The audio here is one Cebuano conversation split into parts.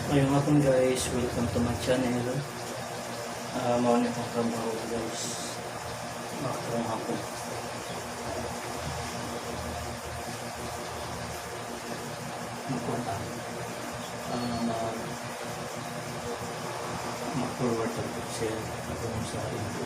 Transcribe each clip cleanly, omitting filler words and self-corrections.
Ngayong hapon, guys, welcome to my channel. Mao ni akong trabaho, guys. Karong hapon. Magkuhan ta. Mag-forward ta siya atong sa info.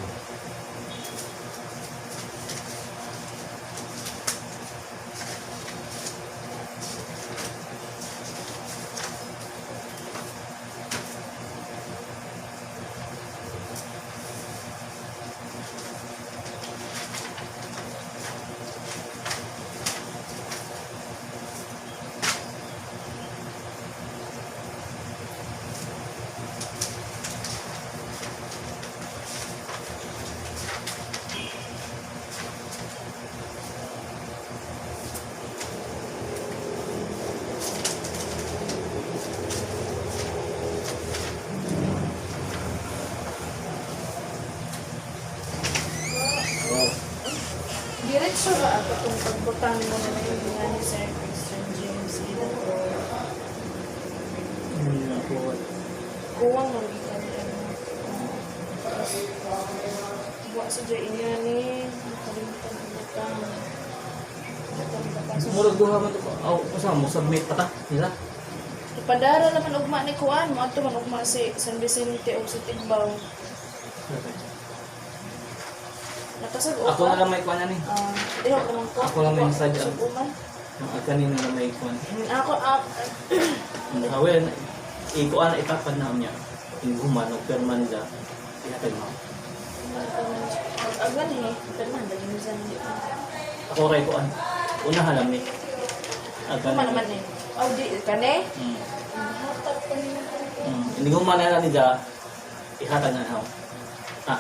Wow. Diretso ba ako itong pagbutang mo na yung nga ni Sir Christian James Ida o Hindi na ako. Kuwang mo gikan ni ano. Buwa sa dyan niya ni nakalimutan ang butang. Butang kapasok. Murag duha man to. Aw, usa mo submit pa ta nila. Ipadara naman ugma ni Kuan mo ato man ugma si San Vicente o si Tigbao. Nakasag Ako na lang may kuan ani. Ah, diho naman ko. Ako lang may sadya. Suguman. Ang kanina na may kuan. Ako ah, Well, ikuan ipapad na niya. Inguman og perma nila. Ihatag mo. Aglan eh. Pero man, dali mo sa hindi. Ako ray kuan. Unahan lang ni. Agan. Kuman naman eh. Oh, di, kane? Hatag pa niya. Hindi ko man na nila ihatag na haw. Ah,